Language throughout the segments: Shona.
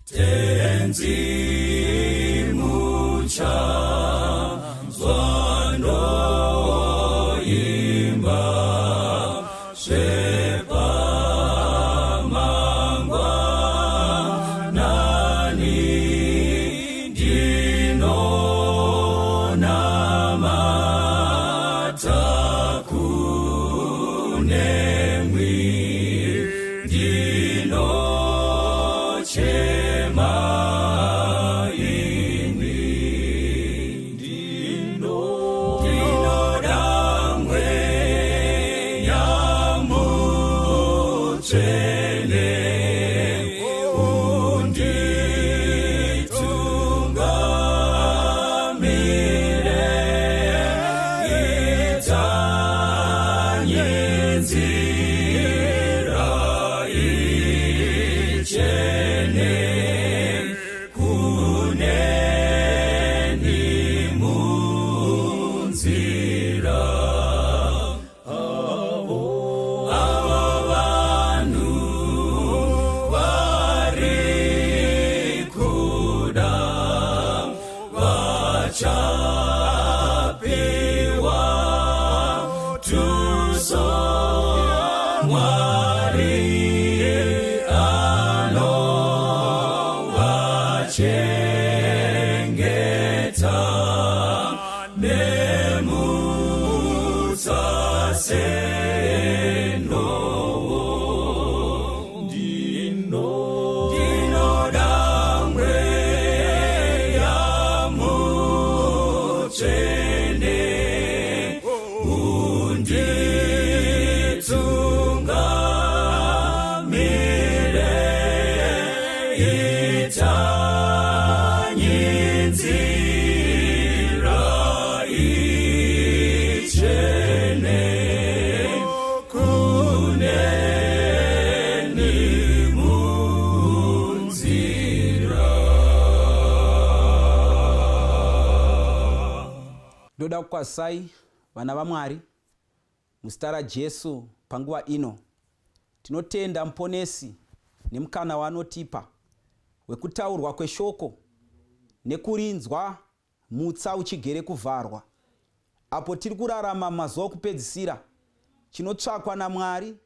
Tenzi muchanzwa ndoimba zvepamangwanani ndinonamata kunemwi ndinochema imi ndinoda mweya mutsvene unditungamire itanye nzira ichene kuneni munzira avo vanhu vari kuda vachapiwa tuso Mwari anovachengeta nemutsa senowo ndinoda mweya mutsvene unditungamire itanye nzira ichene kuneni munzira. Ndoda kukwazisai vana vaMwari muzita raJesu panguva ino. Tinotenda Muponesi nemukana waanotipa wekutaurwa kweshoko nekurinzwa mutsa uchigere kuvharwa. Apo tiri kurarama mumazuva okupedzisira, chinotsvakwa naMwari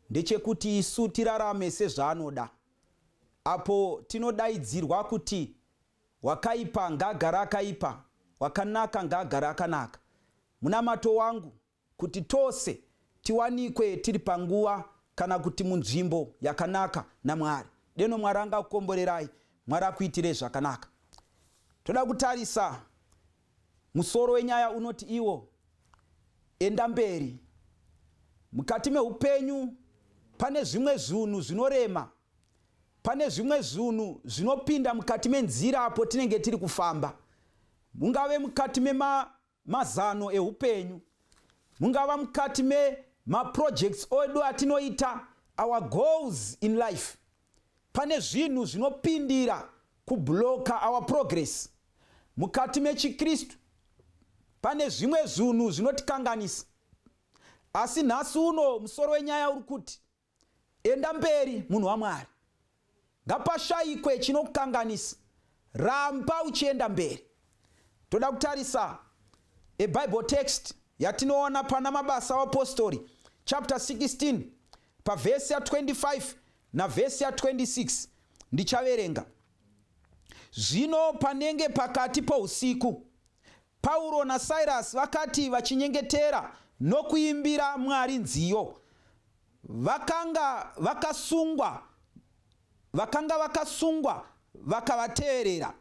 ndechekuti isu tirarame sezvaanoda. Apo tinodaidzirwa kuti wakaipa ngaagare akaipa, wakanaka ngaagare akanaka. Munamato wangu kuti tose tiwanikwe tiri panguva kana kuti munzvimbo yakanaka naMwari. Deno Mwari angakukomborerai, Mwari akuitirei zvakanaka. Toda kutarisa musoro wenyaya unoti iwo enda mberi. Mukati meupenyu pane zvimwe zvinhu zvinorema, pane zvimwe zvinhu zvinopinda mukati menzira apo tinenge tiri kufamba. Mungave mukati mema mazano eupenyu, mungava mukati memaprojects edu atinoita, our goals in life. Pane zvinhu zvinopindira kubloka our progress. Mukati mechiKristu pane zvimwe zvinhu zvinotikanganisa. Asi nhasi uno musoro wenyaya uri kuti Enda mberi munhu waMwari. Ngapashaikwe chinokukanganisa. Ramba uchienda mberi. Toda kutarisa a Bible text yatinoona pana Mabasa aVapostori chapter 16 pavhesi ya 25 navhesi ya 26. Ndichaverenga. Zvino panenge pakati pousiku, Pauro naSirasi vakati vachinyengetera nokuimbira Mwari nziyo, vakanga vakasungwa vakanga vakasungwa vakavateerera.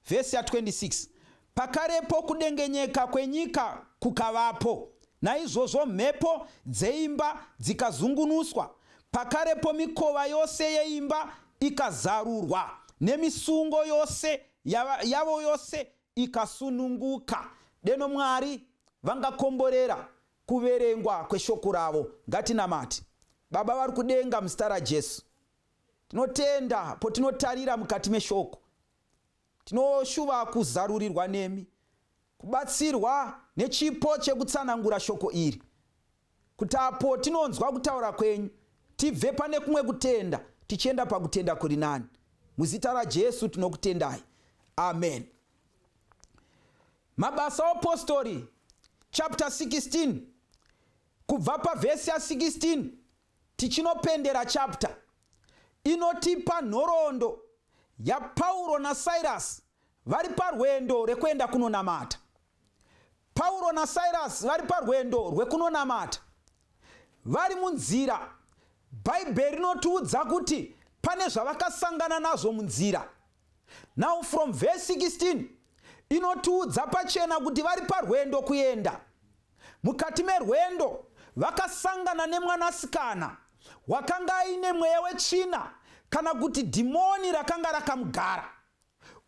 Vhesi ya 26, Pakarepo kudengenyeka kwenyika kukavapo, naizvozvo mhepo dzeimba dzikazungunuswa, pakarepo mikova yose yeimba ikazarurwa, nemisungo yose yavo yose ikasununguka. Deno Mwari vangakomborera kuverengwa kweshoko ravo. Ngatinamate. Baba vari kudenga muzita raJesu. Tinotenda potinotarira mukati meshoko. Tinoshuva kuzarurirwa nemi, kubatsirwa nechipo chekutsanangura shoko iri. Kuti apo tinonzwa kutaura kwenyu, tibve pane kumwe kutenda tichienda pakutenda kuri nani. Muzita raJesu tinokutendai, amen. Mabasa opostori chapter 16, kubva pavhesi ya16 tichinopendera chapter, inotipa nhoroondo yaPauro naSirasi vari parwendo rekuenda kunonamata. Pauro naSirasi vari parwendo rwekunonamata, vari munzira. Bhaibheri rinotiudza kuti pane zvavakasangana nazvo munzira. Now, from verse 16 inotiudza pachena kuti vari parwendo kuenda, mukati merwendo vakasangana nemwanasikana wakanga aine mweya wetsvina, kana kuti dhimoni rakanga rakamugara.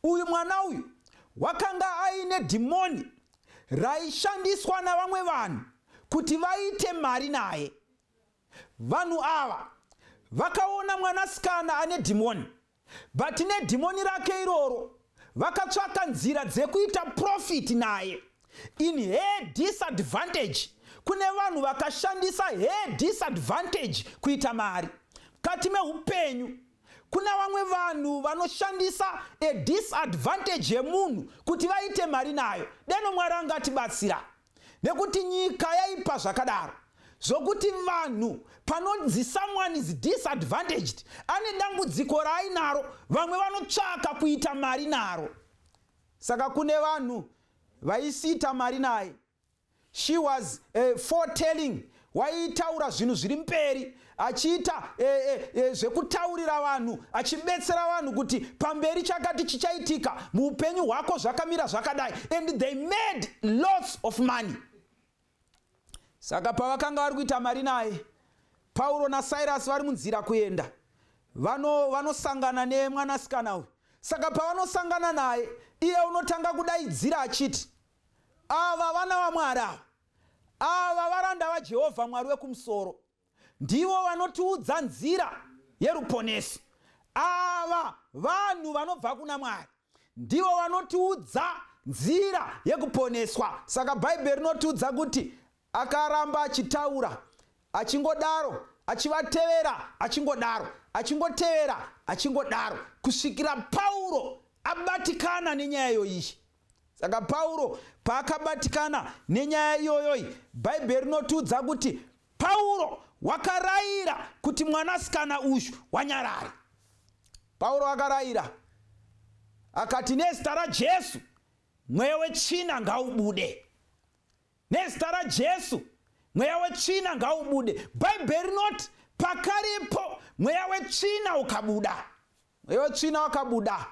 Uyu mwana uyu wakanga aine dhimoni raishandiswa navamwe vanhu kuti vaite mari naye. Vanhu ava vakaona mwanasikana ane dhimoni, but nedhimoni rake iroro vakatsvaka nzira dzekuita profit naye in her disadvantage. Kune vanhu vakashandisa her disadvantage kuita mari mukati meupenyu. Kuna vamwe vanhu vanoshandisa a disadvantage yemunhu kuti vaite mari nayo. Deno Mwari angatibatsira, nekuti nyika yaipa zvakadaro zvokuti vanhu panonzi someone is disadvantaged, ane dambudziko raainaro, vamwe vanotsvaka kuita mari naro. Saka kune vanhu vaisiita mari naye. She was foretelling, waitaura zvinhu zviri mberi, achiita zvekutaurira vanhu, achibetsera vanhu kuti pamberi chakati chichaitika muupenyu hwako, zvakamira zvakadai, and they made lots of money. Saka pavakanga vari kuita mari naye, Pauro naSirasi vari munzira kuenda, vanosangana nemwanasikana uyu. Saka pavanosangana naye, iye unotanga kudaidzira achiti, "Ava vana vaMwari, ava, ava varanda vaJehovha Mwari wekumusoro, ndivo vanotiudza nzira yeruponeso. Ava vanhu vanobva kuna Mwari, ndivo vanotiudza nzira yekuponeswa." Saka Bhaibheri rinotiudza kuti akaramba achitaura achingodaro, achivatevera achingodaro, achingotevera achingodaro, kusvikira Pauro abatikana nenyaya iyoyi. Saka Pauro paakabatikana nenyaya iyoyoyi, Bhaibheri rinotiudza kuti Pauro wakarayira kuti mwanasikana uyu wanyarare. Pauro akarayira akati, "Nezita raJesu, mweya wetsvina ngaubude. Nezita raJesu, mweya wetsvina ngaubude." Bhaibheri rinoti pakaripo mweya wetsvina ukabuda. Mweya wetsvina wakabuda.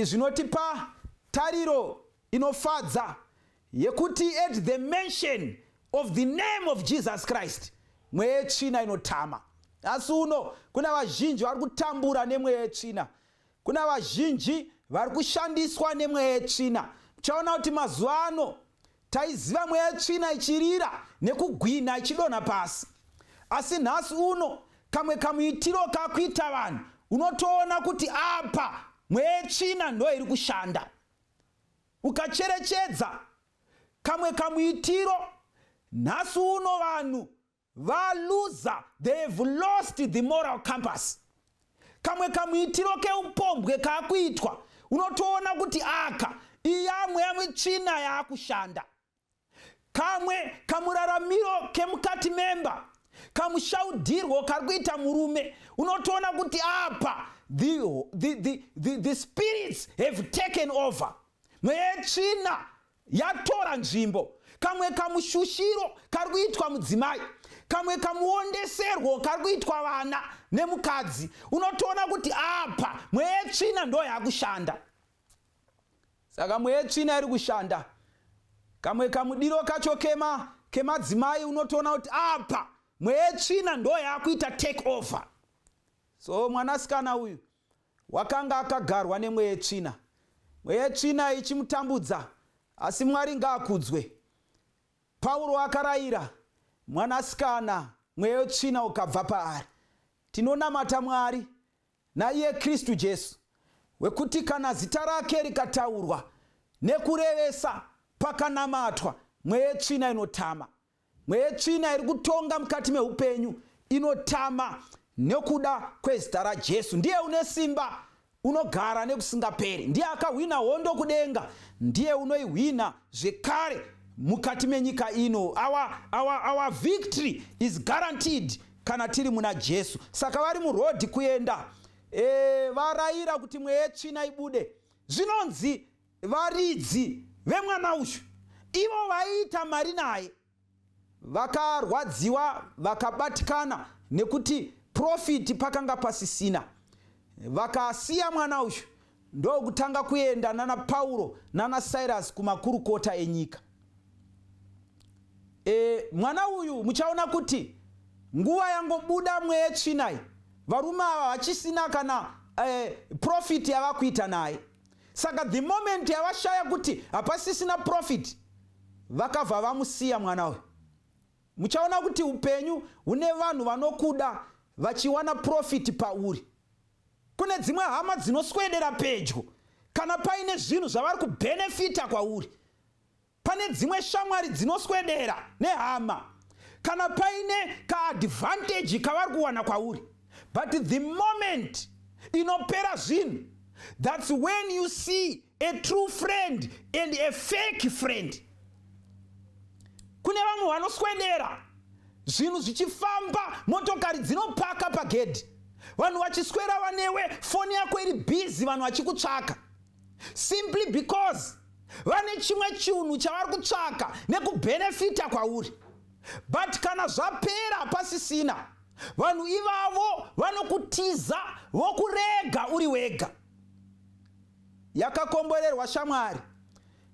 Zvinotipa tariro inofadza yekuti at the mention of the name of Jesus Christ, mweya yetsvina inotama. Asi uno kuna vazhinji vari kutambura nemweya yetsvina, kuna vazhinji vari kushandiswa nemweya yetsvina. Uchaona kuti mazuva ano taiziva mweya yetsvina ichirira nekugwina ichidonha pasi, asi nhasi uno kamwe kamuitiro kakuita vanhu, unotoona kuti apa mweya yetsvina ndo iri kushanda. Ukacherechedza kamwe kamuitiro nhasi uno, vanhu valuza, they have lost the moral compass. Kamwe kamuitiro keupombwe kaakuitwa, unotoona kuti aka iya mweya mitsvina yaakushanda. Kamwe kamuraramiro kemukati memba, kamushaudhirwo kari kuita murume, unotoona kuti apa the spirits have taken over, mweya yetsvina yatora nzvimbo. Kamwe kamushushiro kari kuitwa mudzimai, kamwe kamuondeserwo kari kuitwa vana nemukadzi, unotoona kuti apa mweya yetsvina ndo yaakushanda. Saka mweya yetsvina iri kushanda. Kamwe kamudiro kacho kema kemadzimai, unotoona kuti apa mweya yetsvina ndo yaakuita take over. So mwanasikana uyu wakanga akagarwa nemweya yetsvina, mweya yetsvina ichimutambudza. Asi Mwari ngaakudzwe, Pauro akarayira mwanasikana, mweya wetsvina ukabva paari. Tinonamata Mwari naiye Kristu Jesu, wekuti kana zita rake rikataurwa nekurevesa, pakanamatwa, mweya yetsvina inotama. Mweya yetsvina iri kutonga mukati meupenyu inotama nekuda kwezita raJesu. Ndiye une simba. Unogara nekusingaperi. Ndiye akahwina hondo kudenga, ndiye unoihwina zvekare mukati menyika ino. Our victory is guaranteed kana tiri muna Jesu. Saka vari murodhi kuenda, varayira kuti mweya yetsvina ibude. Zvinonzi varidzi vemwana uyu, ivo vaiita mari naye, vakarwadziwa, vakabatikana nekuti profit pakanga pasisina. Vakasiya mwana uyu, ndokutanga kuenda nana Pauro nana Silas kumakurukota enyika. Mwana uyu, muchaona kuti nguva yangobuda mweya yetsvina iyi, varume ava vachisina kana profit yavakuita naye. Saka the moment yavashaya kuti hapasisina profit, vakabva vamusiya mwana uyu. Muchaona kuti upenyu hune vanhu vanokuda vachiwana profit pauri. Kune dzimwe hama dzinoswedera pedyo kana paine zvinhu zvavari kubhenefita kwauri. Pane dzimwe shamwari dzinoswedera nehama kana paine kaadvantage kavari kuwana kwauri. But the moment inopera zvinhu, that's when you see a true friend and a fake friend. Kune vamwe vanoswedera zvinhu zvichifamba, motokari dzinopaka pagedhi, vanhu vachiswera vanewe, foni yako iri busy, vanhu vachikutsvaka, simply because vane chimwe chinhu chavari kutsvaka nekubhenefita kwauri. But kana zvapera, pasisina, vanhu ivavo vanokutiza, vokurega uri wega. Yakakomborerwa shamwari,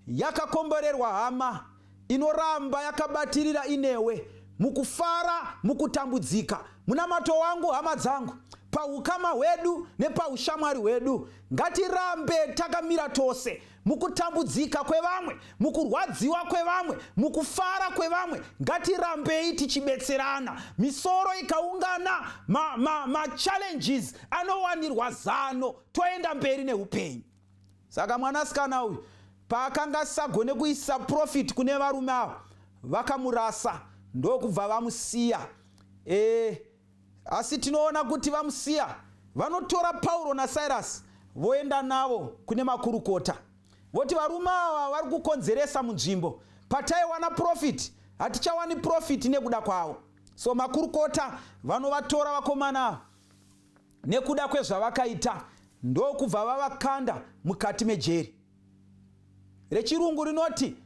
yakakomborerwa hama inoramba yakabatirira inewe mukufara, mukutambudzika. Munamato wangu, hama dzangu, paukama hwedu nepaushamwari hwedu, ngatirambe takamira tose mukutambudzika kwevamwe, mukurwadziwa kwevamwe, mukufara kwevamwe. Ngatirambei tichibetserana. Misoro ikaungana, machallenges ma, ma anowanirwa zano, toenda mberi neupenyu. Saka mwanasikana uyu paakanga asisagone kuisa profit kune varume ava, vakamurasa, ndokubva vamusiya. Asi tinoona kuti vamusiya, vanotora Pauro naSilas, voenda navo kune makurukota, voti varume ava vari kukonzeresa munzvimbo. Pataiwana profit, hatichawani profit nekuda kwavo. So makurukota vanovatora vakomana ava nekuda kwezvavakaita, ndokubva vavakanda mukati mejeri. Rechirungu rinoti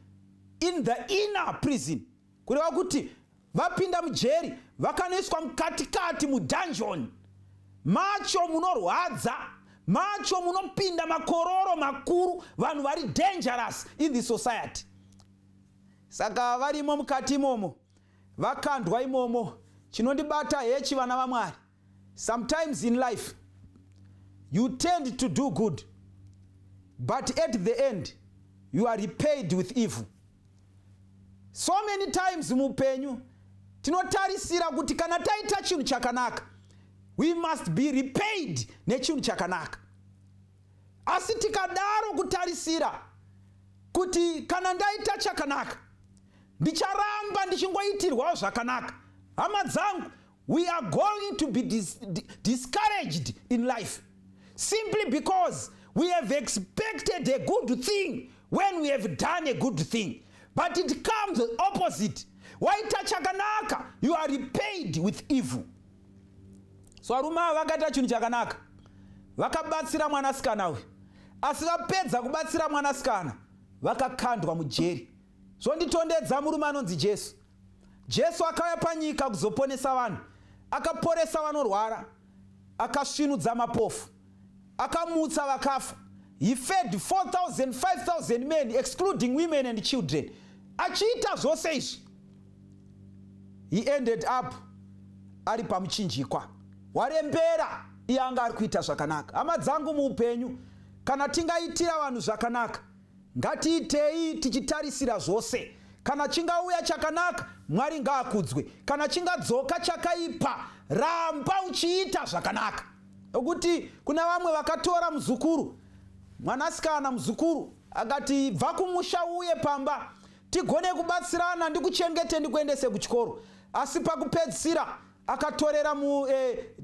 "in the inner prison", kureva kuti vapinda mujeri, vakanoiswa mukatikati, mudungeon macho munorwadza, macho munopinda makororo makuru, vanhu vari dangerous in the society. Saka varimo mukati imomo, vakandwa imomo. Chinondibata hechi, vana vaMwari: sometimes in life you tend to do good, but at the end you are repaid with evil. So many times muupenyu tinotarisira kuti kana taita chinhu chakanaka, we must be repaid nechinhu chakanaka. Asi tikadaro kutarisira kuti kana ndaita chakanaka, ndicharamba ndichingoitirwawo zvakanaka, hama dzangu, we are going to be discouraged in life, simply because we have expected a good thing when we have done a good thing, but it comes opposite. Waita chakanaka, you are repaid with evil. So varume ava vakaita chinhu chakanaka, vakabatsira mwanasikana uyu. Asi vapedza kubatsira mwanasikana, vakakandwa mujeri. Zvonditondedza murume anonzi Jesu. Jesu akauya panyika kuzoponesa vanhu. Akaporesa vanorwara, akasvinudza mapofu, akamutsa vakafa. He fed 4000, 5000 men, excluding women and children. Achiita zvose izvi, he ended up ari pamuchinjikwa, warembera. Iye anga ari kuita zvakanaka. Hama dzangu, muupenyu kana tingaitira vanhu zvakanaka, ngatiitei tichitarisira zvose. Kana chingauya chakanaka, Mwari ngaakudzwe. Kana chingadzoka chakaipa, ramba uchiita zvakanaka, nokuti kuna vamwe vakatora muzukuru, mwanasikana, muzukuru, akati, "Bva kumusha uye pamba tigone kubatsirana, ndikuchengete, ndikuendese kuchikoro." Asi pakupedzisira akatorera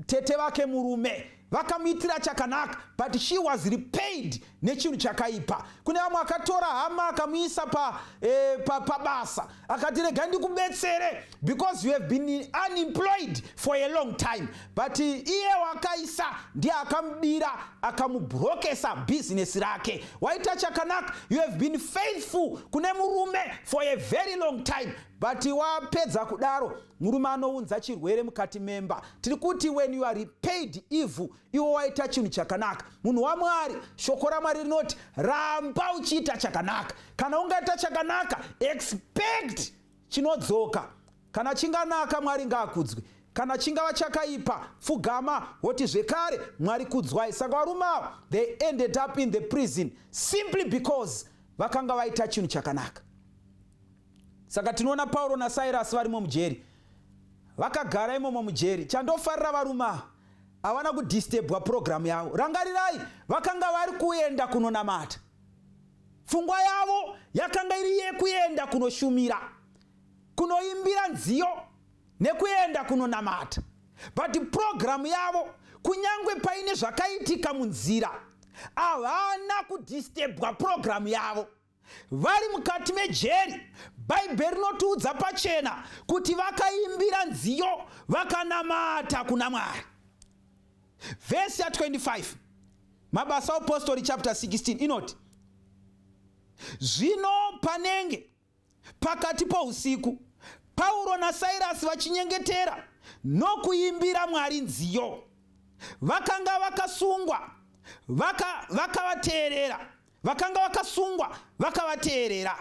tete vake murume. Vakamuitira chakanaka, but she was repaid nechinhu chakaipa. Kune vamwe akatora hama akamuisa pabasa, pa akati, "Regai ndikubetsere because you have been unemployed for a long time," but iye wakaisa ndiye akamubira, akamubrokesa bhizinesi rake. Waita chakanaka, you have been faithful kune murume for a very long time, but wapedza kudaro murume anounza chirwere mukati memba. Tiri kuti when you are repaid evil, iwo waita chinhu chakanaka. Munhu waMwari, shoko raMwari rinoti ramba uchiita chakanaka. Kana ungaita chakanaka, expect chinodzoka. Kana chinganaka, Mwari ngaakudzwe. Kana chingava chakaipa, pfugama woti zvekare, "Mwari kudzwai." Saka varume ava, they ended up in the prison simply because vakanga vaita chinhu chakanaka. Saka tinoona Pauro naSairasi varimo mujeri, vakagara imomo mujeri. Chandofarira, varume ava havana kudisturbwa purogiramu yavo. Rangarirai, vakanga vari kuenda kunonamata. Pfungwa yavo yakanga iri yekuenda kunoshumira, kunoimbira nziyo nekuenda kunonamata, but purogiramu yavo, kunyange paine zvakaitika munzira, havana kudisturbwa purogiramu yavo. Vari mukati mejeri, Bhaibheri rinotiudza pachena kuti vakaimbira nziyo, vakanamata kuna Mwari. Vhesi ya25, Mabasa Apostori chapter 16, inoti, "Zvino panenge pakati pousiku, Pauro naSairasi vachinyengetera nokuimbira Mwari nziyo, vakanga vakasungwa vakavateerera. Vakanga vakasungwa vakavateerera.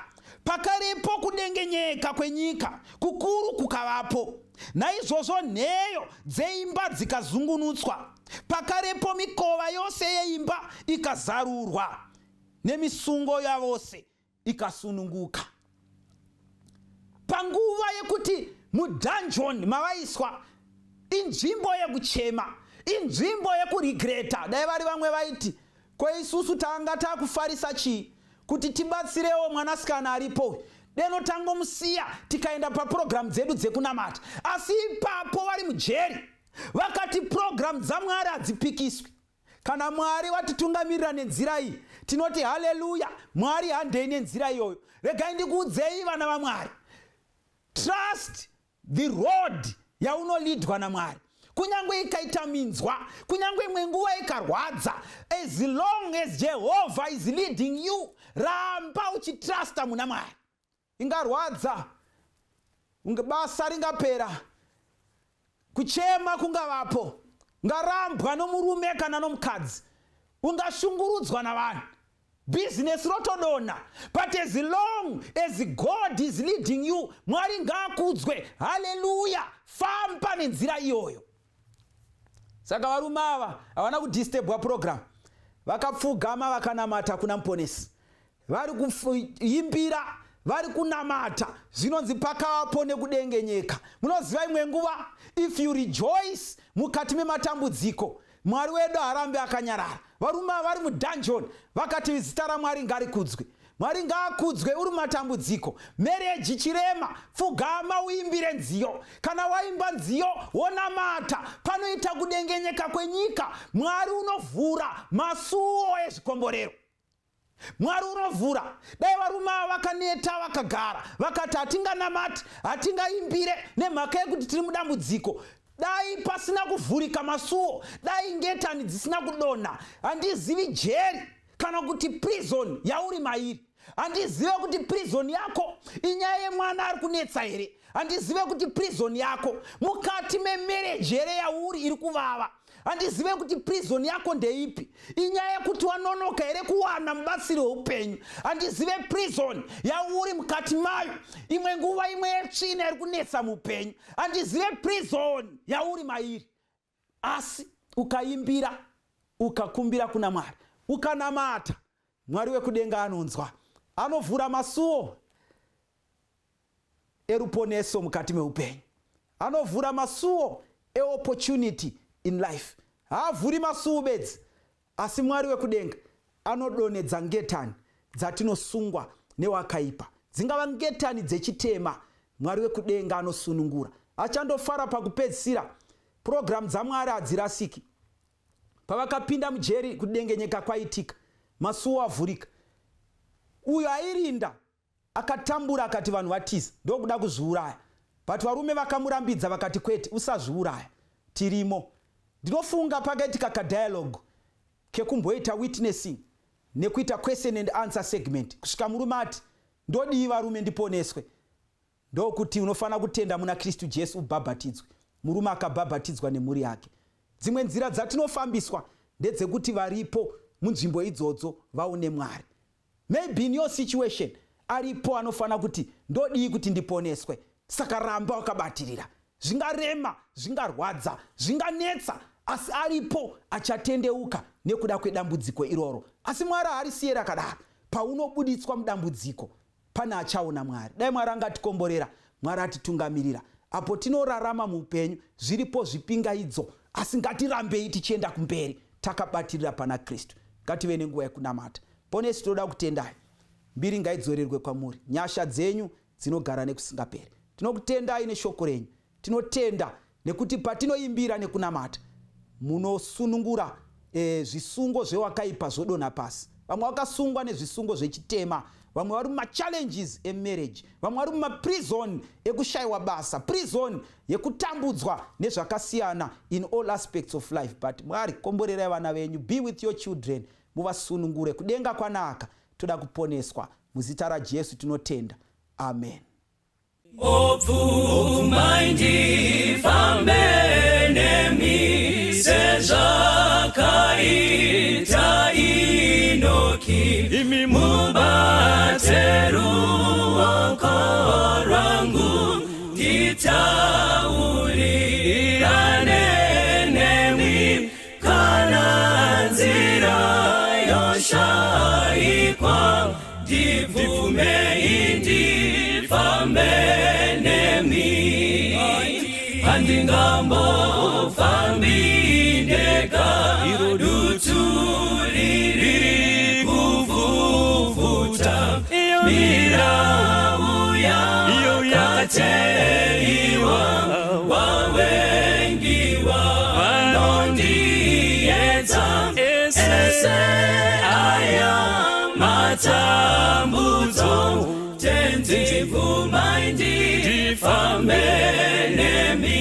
Pakarepo kudengenyeka kwenyika kukuru kukavapo, naizvozvo nheyo dzeimba dzikazungunutswa. Pakarepo mikova yose yeimba ikazarurwa, nemisungo yavose ikasununguka." Panguva yekuti mudungeon mavaiswa, inzvimbo yekuchema, inzvimbo yekuregreta. Dai vari vamwe vaiti, "Ko isusu tanga takufarisa chii kuti tibatsirewo mwanasikana aripo? Deno tangomusiya tikaenda papurogiramu dzedu dzekunamata." Asi ipapo vari mujeri vakati, "Purogiramu dzaMwari hadzipikiswi. Kana Mwari watitungamirira nenzira iyi, tinoti haleluya, Mwari, handei nenzira iyoyo." Regai ndikuudzei, vana vaMwari, trust the road yaunolidwa naMwari. Kunyange ikaita minzwa, kunyange imwe nguva ikarwadza, as long as Jehovha is leading you, ramba uchitrusta muna Mwari. Ingarwadza, basa ringapera, kuchema kungavapo, ungarambwa nomurume kana nomukadzi, ungashungurudzwa navanhu, bhizinesi rotodonha, but as long as God is leading you, Mwari ngaakudzwe, haleluya, famba nenzira iyoyo. Saka varume ava havana kudisturbwa program. Vakapfugama, vakanamata kuna Muponesi, vari kuimbira, vari kunamata. Zvinonzi pakavapo nekudengenyeka. Munoziva, imwe nguva if you rejoice mukati mematambudziko, Mwari wedu harambi akanyarara. Varume ava vari mudungeon vakati, "Zita raMwari ngarikudzwe." Mwari ngaakudzwe. Uri mumatambudziko, marriage chirema, pfugama uimbire nziyo. Kana waimba nziyo wonamata, panoita kudengenyeka kwenyika. Mwari unovhura masuo ezvikomborero, Mwari unovhura. Dai varume ava vakaneta, vakagara, vakati, "Hatinganamati, hatingaimbire nemhaka yekuti tiri mudambudziko," dai pasina kuvhurika masuo, dai ngetani dzisina kudonha. Handizivi jeri kana kuti prison yauri mairi. Handizive kuti prison yako inyaya yemwana ari kunetsa here. Handizive kuti prison yako mukati memarriage here yauri iri kuvava. Handizive kuti prison yako ndeipi. Inyaya yekuti wanonoka here kuwana mubatsiri weupenyu? Handizive prison yauri mukati mayo. Imwe nguva imwe yetsvina iri kunetsa muupenyu. Handizive prison yauri mairi, asi ukaimbira, ukakumbira kuna Mwari, ukanamata, Mwari wekudenga anonzwa, anovhura masuo eruponeso mukati meupenyu, anovhura masuo eopportunity in life. Haavhuri masuo bedzi, asi Mwari wekudenga anodonhedza ngetani dzatinosungwa newakaipa. Dzingava ngetani dzechitema, Mwari wekudenga anosunungura. Achandofara pakupedzisira, purogiramu dzaMwari hadzirasiki. Pavakapinda mujeri, kudengenyeka kwaitika, masuo avhurika. Uyo airinda akatambura akati vanhu vatiza, ndokuda kuzviuraya. But varume vakamurambidza vakati kwete, usazviuraya, tirimo. Ndinofunga pakaitika kadialogue kekumboita witnessing nekuita question and answer segment kusvika murume ati ndodii varume ndiponeswe. Ndokuti unofanira kutenda muna Kristu Jesu ubhabhatidzwe. Murume akabhabhatidzwa nemhuri yake. Dzimwe nzira dzatinofambiswa ndedzekuti varipo munzvimbo idzodzo vaone Mwari. Maybe in your situation aripo anofanira kuti ndodii kuti ndiponeswe. Saka ramba wakabatirira. Zvingarema, zvingarwadza, zvinganetsa, asi aripo achatendeuka nekuda kwedambudziko iroro. Asi Mwari haarisiye rakadaro. Paunobuditswa mudambudziko, pane achaona Mwari. Dai Mwari angatikomborera, Mwari atitungamirira apo tinorarama muupenyu. Zviripo zvipingaidzo, asi ngatirambei tichienda kumberi takabatirira pana Kristu. Ngative nenguva yekunamata. Ponesi, tinoda kutendai. Mbiri ngaidzorerwe kwamuri. Nyasha dzenyu dzinogara nekusingaperi. Tinokutendai neshoko renyu. Tinotenda nekuti patinoimbira nekunamata munosunungura zvisungo zvewakaipa zvodonha pasi. Vamwe vakasungwa nezvisungo zvechitema, vamwe vari mumachallenges emarriage, vamwe vari mumaprison ekushaiwa basa, prison yekutambudzwa nezvakasiyana in all aspects of life. But Mwari, komborerai vana venyu, be with your children, muvasunungure. Kudenga kwanaka, toda kuponeswa. Muzita raJesu tinotenda, amen. Obvumai ndifambe nemi sezvakaita Inoki, Imi mubate ruoko rwangu nditaurirane nemi kana nzira yoshaikwa, ndibvumei ndifambe nemi. Handingambofambi ndega, dutu riri kuvhuvhuta, mirau yakateiwa, vavengi vanondiedza, ese aya matambudzo, Tenzi bvumai ndifambe nemi,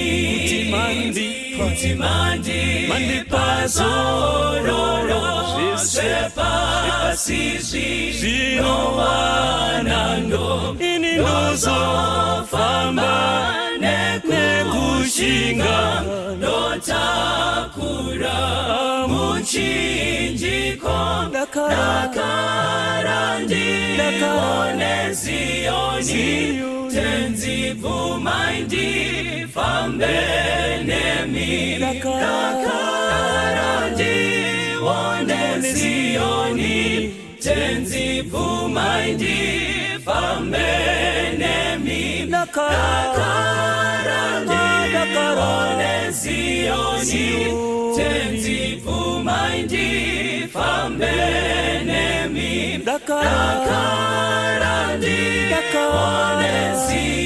kuti mandipa zororo zvepasi zvinowanando, Ini ndozofamba nekushinga, ndotakura muchinjiko, dakara ndione Ziyoni. Tenzi bvumai ndifambe nemi, dakara ndione Ziyoni. Tenzi bvumai ndifambe nemi, dakara ndione Ziyoni. Tenzi bvumai ndifambe nemi, dakara ndione Ziyoni.